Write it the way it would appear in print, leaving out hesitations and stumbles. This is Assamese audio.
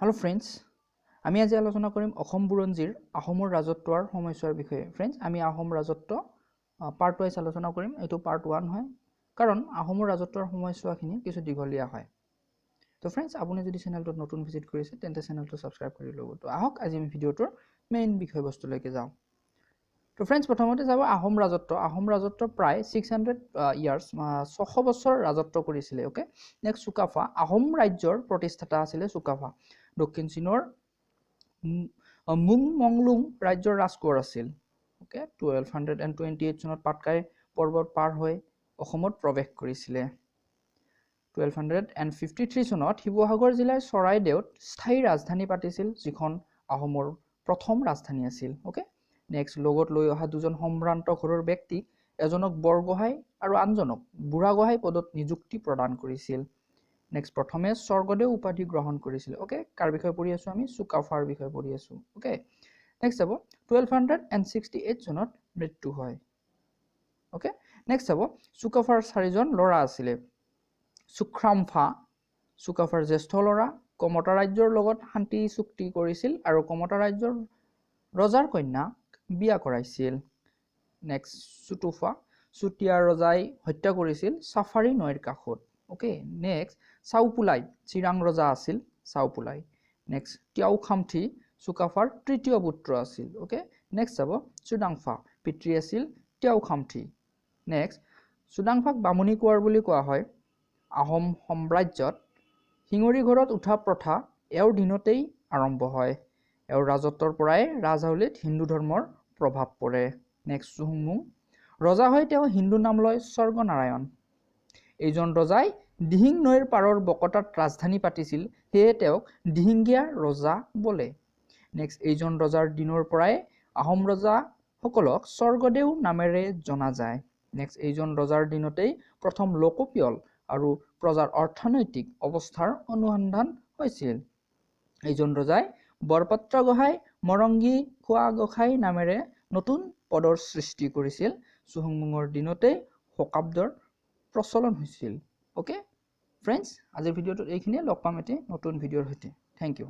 হেল্ল' ফ্ৰেণ্ডছ, আমি আজি আলোচনা কৰিম অসম বুৰঞ্জীৰ আহোমৰ ৰাজত্বৰ সময়ছোৱাৰ বিষয়ে। ফ্ৰেণ্ডছ, আমি আহোম ৰাজত্ব পাৰ্ট ৱাইজ আলোচনা কৰিম। এইটো পাৰ্ট 1 হয়, কাৰণ আহোমৰ ৰাজত্বৰ সময়ছোৱাখিনি কিছু দীঘলীয়া হয়। তো ফ্ৰেণ্ডছ, আপুনি যদি চেনেলটোত নতুন ভিজিট কৰিছে, তেন্তে চেনেলটো ছাবস্ক্ৰাইব কৰি ল'ব। তো আহক, আজি আমি ভিডিঅ'টোৰ মেইন বিষয়বস্তুলৈকে যাওঁ। তো ফ্ৰেণ্ডছ, প্ৰথমতে যাব আহোম ৰাজত্ব। আহোম ৰাজত্ব প্ৰায় 600 ইয়াৰ্ছ, 600 বছৰ ৰাজত্ব কৰিছিলে। Okay, next Sukaphaa. আহোম ৰাজ্যৰ প্ৰতিষ্ঠাতা আছিলে চুকাফা। দক্ষিণ চীনৰ মুং মংলুং ৰাজ্যৰ ৰাজকোঁৱৰ আছিল। অ'কে, 1228 চনত পাটকাই পৰ্বত পাৰ হৈ অসমত প্ৰৱেশ কৰিছিলে। 1253 চনত শিৱসাগৰ জিলাৰ চৰাইদেউত স্থায়ী ৰাজধানী পাতিছিল, যিখন আহোমৰ প্ৰথম ৰাজধানী আছিল। অ'কে, নেক্সট লগত লৈ অহা দুজন সম্ভ্ৰান্ত ঘৰৰ ব্যক্তিক এজনক বৰগোহাঁই আৰু আনজনক বুঢ়াগোহাঁই পদত নিযুক্তি প্ৰদান কৰিছিল। নেক্সট প্ৰথমে স্বৰ্গদেউ উপাধি গ্ৰহণ কৰিছিল। অ'কে, কাৰ বিষয়ে পঢ়ি আছোঁ আমি? চুকাফাৰ বিষয়ে পঢ়ি আছোঁ। অ'কে, নেক্সট চাব, 1268 চনত মৃত্যু হয়। অ'কে, নেক্সট চাব, চুকাফাৰ চাৰিজন ল'ৰা আছিলে। চুখ্ৰামফা চুকাফাৰ জ্যেষ্ঠ ল'ৰা, কমতা ৰাজ্যৰ লগত শান্তি চুক্তি কৰিছিল আৰু কমতা ৰাজ্যৰ ৰজাৰ কন্যাক বিয়া কৰাইছিল। নেক্সট চুতুফা, চুতীয়া ৰজাই হত্যা কৰিছিল চাফাৰী নৈৰ কাষত। অ'কে, নেক্সট চাউপুলাই, চিৰাং ৰজা আছিল চাউপুলাই। নেক্সট ত্যাওখামথি চুকাফাৰ তৃতীয় পুত্ৰ আছিল। অ'কে, নেক্সট চাব, চুডাংফা, পিতৃ আছিল ত্যাওখামথি। নেক্সট চুডাংফাক বামুণী কোঁৱৰ বুলি কোৱা হয়। আহোম সাম্ৰাজ্যত শিঙৰি ঘৰত উঠা প্ৰথা এওঁৰ দিনতেই আৰম্ভ হয়। এওঁৰ ৰাজত্বৰ পৰাই ৰাজহাউলিত হিন্দু ধৰ্মৰ প্ৰভাৱ পৰে। নেক্সট চুহুংমুং ৰজা হৈ তেওঁ হিন্দু নাম লয় স্বৰ্গনাৰায়ণ। এইজন ৰজাই দিহিং নৈৰ পাৰৰ বকতাত ৰাজধানী পাতিছিল, সেয়ে তেওঁক দিহিঙ্গীয়া ৰজা বোলে। নেক্সট এইজন ৰজাৰ দিনৰ পৰাই আহোম ৰজাসকলক স্বৰ্গদেউ নামেৰে জনা যায়। নেক্সট এইজন ৰজাৰ দিনতেই প্ৰথম লোকপিয়ল আৰু প্ৰজাৰ অৰ্থনৈতিক অৱস্থাৰ অনুসন্ধান হৈছিল। এইজন ৰজাই বৰপাত্ৰ গোহাঁই, মৰংগী খোৱা গোসাঁই নামেৰে নতুন পদৰ সৃষ্টি কৰিছিল। চুহুংমুঙৰ দিনতেই শকাব্দৰ প্ৰচলন হৈছিল। অ'কে ফ্ৰেণ্ডছ, আজিৰ ভিডিঅ'টোত এইখিনিয়ে। লগ পাম এটি নতুন ভিডিঅ'ৰ সৈতে। Thank you.